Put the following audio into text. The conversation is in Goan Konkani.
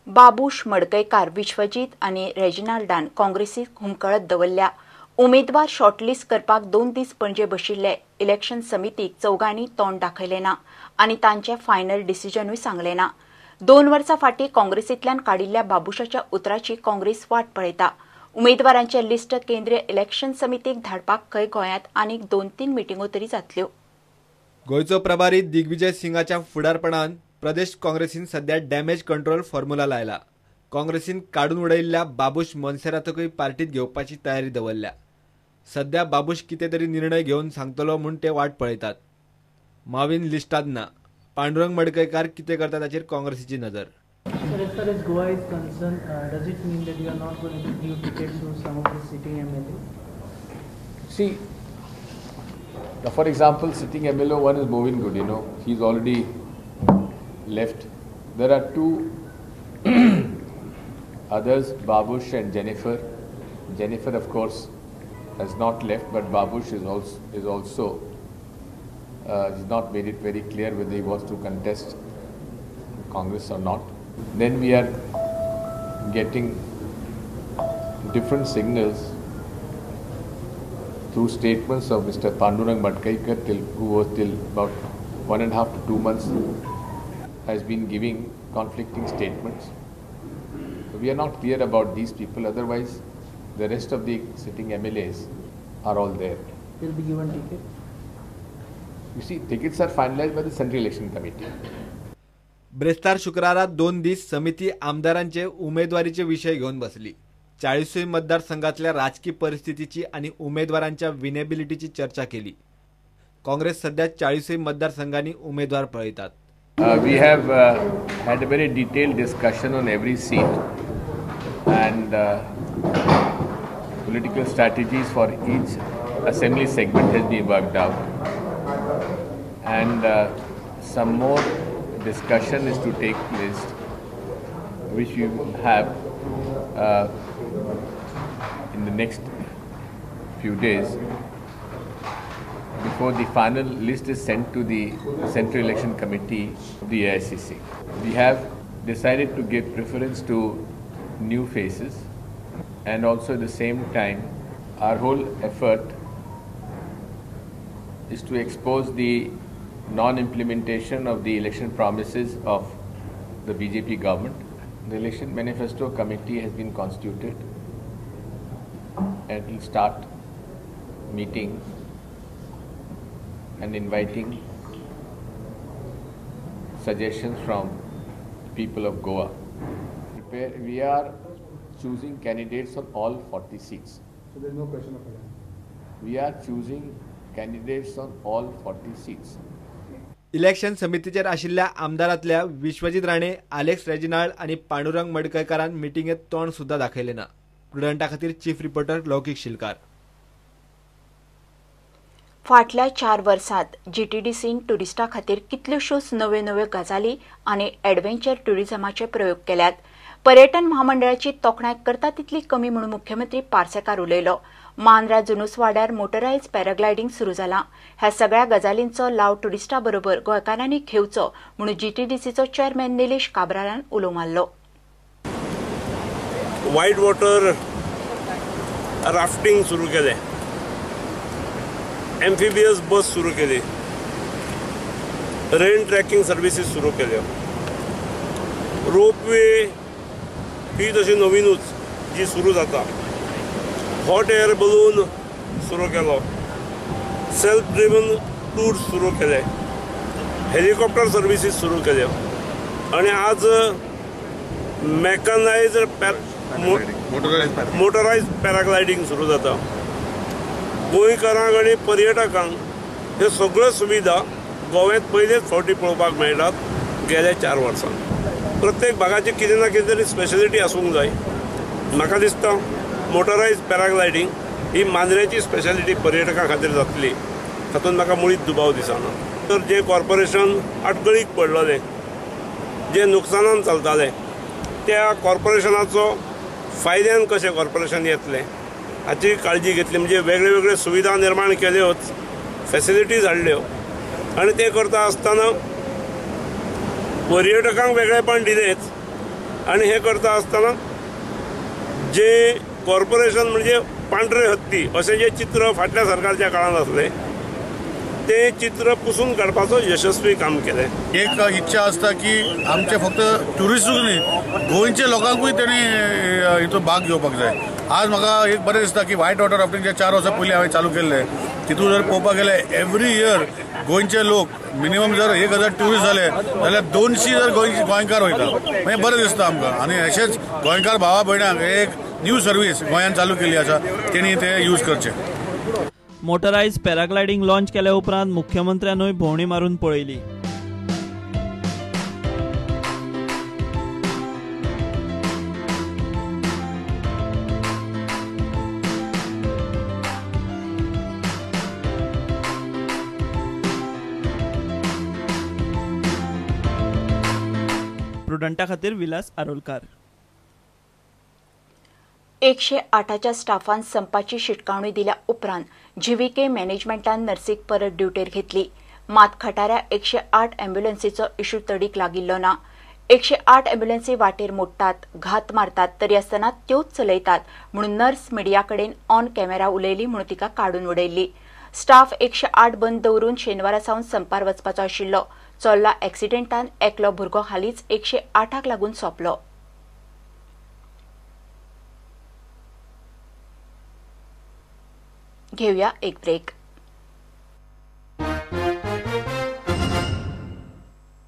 बाबूश मडकयकार, विश्वजीत आनी रेजिनाल्डान काँग्रेसीक हुमकळत दवरल्या. उमेदवार शॉर्टलिस्ट करपाक 2 दीस पणजे बशिल्ले इलेक्शन समितीक चौगांनी तोंड दाखयलें ना आनी तांचें फायनल डिसिजनूय सांगलें ना. 2 वर्सां फाटीं काँग्रेसींतल्यान काडिल्ल्या बाबूशाच्या उतराची काँग्रेस वाट पळयता. उमेदवारांचें लिस्ट केंद्रीय इलेक्शन समितीक धाडपाक खंय गोंयांत आनीक 2-3 मिटिंगो तरी जातल्यो. गोंयचो प्रभारी दिग्विजय सिंगाच्या फुडारपणान प्रदेश काँग्रेसीन सध्या डॅमेज कंट्रोल फॉर्म्युला लायला. काँग्रेसीन काडून उडयिल्ल्या बाबूश मोन्सेरातकूय पार्टीत घेवपाची तयारी दवरल्या. सध्या बाबूश कितें तरी निर्णय घेवन सांगतलो म्हूण ते वाट पळयतात. माविन लिस्टांत ना. पांडुरंग मडकयकार कितें करता ताचेर काँग्रेसीची नजर. Sir, as far as Goa is concerned, does it mean that you are not going to give tickets to some of the sitting MLAs? See, for example, sitting MLA one is Movin Godinho. He's already left. There are 2 others, Babush and Jennifer. Jennifer, of course, has not left, but Babush is also has not made it very clear whether he wants to contest Congress or not. Then we are getting different signals through statements of Mr. Pandurang Madkaikar, who was till about 1.5 to 2 months has been giving conflicting statements. So we are not clear about these people. Otherwise, the rest of the sitting MLAs are all there. Will be given ticket? You see, tickets are finalized by the Central Election Committee. ब्रेस्तार शुक्रारा 2 दीस समिती आमदारांचे उमेदवारीचे विषय घेवन बसली. 40 मतदारसंघातल्या राजकीय परिस्थितीची आणि उमेदवारांच्या विनेबिलिटीची चर्चा केली. काँग्रेस सध्या 40 मतदारसंघांनी उमेदवार पळयतात. We have had a very detailed discussion on every seat and political strategies for each assembly segment has been worked out, and some more discussion is to take place, which we will have in the next few days before the final list is sent to the Central Election Committee of the AICC. We have decided to give preference to new faces, and also at the same time our whole effort is to expose the non-implementation of the election promises of the BJP government. The election manifesto committee has been constituted and will start meeting and inviting suggestions from the people of Goa. We are choosing candidates on all 40 seats. So there is no question of alliance. We are choosing candidates on all 40 seats. Election समितीचेर आशिल्ल्या आमदारांतल्या विश्वजीत राणे, आलेक्स रेजिनाल्ड आनी पांडुरंग मडकयकारान मिटिंगेत तोंड सुद्धा दाखयलें ना. प्रुडंटा खातीर चीफ रिपोर्टर लौकीक शिलकार. फाटल्या 4 वर्सांत जीटीडीसीन ट्युरिस्टां खातीर कितल्योश्योच नव्यो नव्यो गजाली आनी एडवेंचर ट्युरिझमाचे प्रयोग केल्यात. पर्यटन म्हामंडळाची तोखणाय करता तितली कमी म्हणून मुख्यमंत्री पार्सेकार उलयलो. मांद्रा जुनूसवाड्यार मोटरायज पॅराग्लायडींग सुरू जालां. ह्या सगळ्या गजालींचो लाव ट्युरिस्टां बरोबर गोंयकारांनी घेवचो म्हणून जीटीडीसीचो चेअरमॅन निलेश काब्रालान उलो मारलो. व्हायट वॉटर राफ्टिंग सुरू केलें, एम्फिबियस बस सुरू केली, रेन ट्रॅकिंग सर्विसीस सुरू केल्यो, रोपवे ही तशी नवीनूच जी सुरू जाता, हॉट एअर बलून सुरू केलो, सेल्फ ड्रिवन टूर सुरू केले, हेलिकॉप्टर सर्विसीस सुरू केल्यो आनी आज मेकनायज मोटरायज पॅराग्लायडींग सुरू जाता. गोंयकारांक आनी पर्यटकांक ह्यो सगळ्यो सुविधा गोव्यांत पयलेच फावटी पळोवपाक मेळटात गेल्या 4 वर्सांत. प्रत्येक भागाची कितें ना कितें तरी स्पेशलिटी आसूंक जाय. म्हाका दिसता मोटरायज पॅराग्लायडींग ही मांद्रेची स्पेशलिटी पर्यटकां खातीर जातली, तातूंत म्हाका मुळीच दुबाव दिसना. तर जें कॉर्पोरेशन आडखळीक पडलेलें, जें नुकसानान चलतालें, त्या कॉर्पोरेशनाचो फायद्यान कशें कॉर्पोरेशन येतलें हाची काळजी घेतली. म्हणजे वेगळे वेगळे सुविधा निर्माण केल्योच, फॅसिलिटीज हाडल्यो आनी तें करता आसतना पर्यटकांक वेगळेपण दिलेंच, आनी हें करता आसतना जे कॉर्पोरेशन म्हणजे पांढरे हत्ती अशें जें चित्र फाटल्या सरकारच्या काळांत आसलें तें चित्र पुसून काडपाचो यशस्वी काम केलें. एक इच्छा आसता की आमचे फक्त ट्युरिस्टूच न्ही, गोंयच्या लोकांकूय तेणी हितून भाग घेवपाक जाय. आज म्हाका एक बरें दिसता की व्हायट वॉटर राफ्टिंग जे 4 वर्सां पयलीं हांवें चालू केल्लें, तितून जर पळोवपाक गेले एवरी इयर गोंयचे लोक मिनिमम जर 1000 ट्युरिस्ट जाले जाल्यार 200 जर गोंयकार वयता, मागीर बरें दिसता आमकां. आनी अशेंच गोंयकार भावा भयणांक एक न्यू सर्वीस गोंयांत चालू केल्ली आसा, तेणी ते यूज करचे. मोटरायज पॅराग्लायडींग लॉन्च केल्या उपरांत मुख्यमंत्र्यानूय भोंवडी मारून पळयली. प्रुडंटा खातीर विलास आरोलकार. 108च्या स्टाफान संपाची शिटकावणी दिल्या उपरांत जीव्हीके मॅनेजमेंटान नर्सीक परत ड्युटेर घेतली. मात खटाऱ्या 108 ॲम्ब्युलन्सीचो इश्यू तडीक लागिल्लो ना. 108 ॲम्ब्युलन्सी वाटेर मोडटात, घात मारतात, तरी आसतना त्योच चलयतात म्हणून नर्स मिडिया कडेन ऑन कॅमेरा उलयली म्हणून तिका काडून उडयल्ली. स्टाफ 108 बंद दवरून शेनवारा सावन संपार वचपाचो आशिल्लो. चोल्ला एक्सिडेंटान एकलो भुरगो हालींच 108क लागून सोंपलो. घेऊया एक ब्रेक.